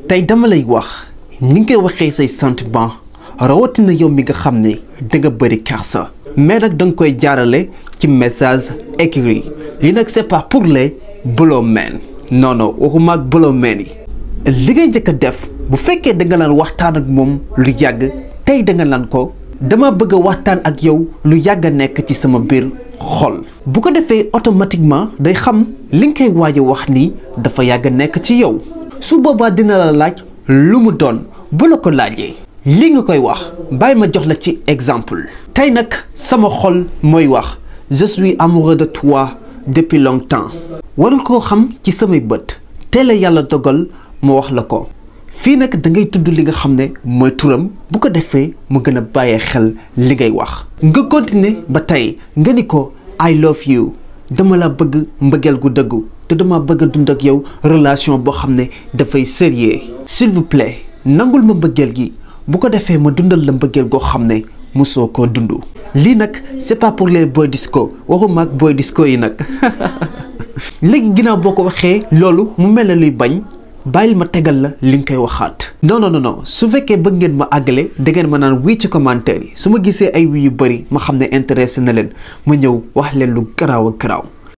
tey dama lay wax ni nga koy waxee say sentiment rawatina yow mi nga xam ne danga bëri kersa mais nag danga koy jaarale ci message écrit li nag c'est pas pour les blow men non non waxuma ak blow men yi li ngay njëkk a def bu fekkee da nga laan waxtaan ak moom lu yàgg tey da nga laan ko dama bëgg a waxtaan ak yow lu yàgg a nekk ci sama biir xol bu ko defee automatiquement day xam li nga koy waaj a wax nii dafa yàgg a nekk ci yow su boobaa dina la laaj lu mu doon bu la ko laajee li nga koy wax bàyyi ma jox la ci exemple tey nag sama xol mooy wax je suis amoureux de toi depuis longtemps warul koo xam ci samay bët tey la yàlla dogal ma wax la ko fii nag da ngay tudd li nga xam ne mooy turam bu ko defee mu gën a bàyyee xel li ngay wax nga continuer ba tey nga ni ko I love you dama la bëgg mbëggeel gu dëggu te dama bëgg a dund ak yow relation boo xam ne dafay sérieux s'il vous plaît nangul ma mbëggeel gi bu ko defee ma dundal la mbëggeel goo xam ne mosoo koo dund lii nag c'est pas pour les boy disco waxuma ak boy disco yi nag léegi ginnaaw boo ko waxee loolu mu mel ne luy bañ bàyyil ma tegal la li nga koy waxaat non su fekkee bëgg ngeen ma àggale da ngeen ma naan wii ci commentaire yi su ma gisee ay wii yu bëri ma xam ne intéressé na leen ma ñëw wax leen lu garaaw a garaaw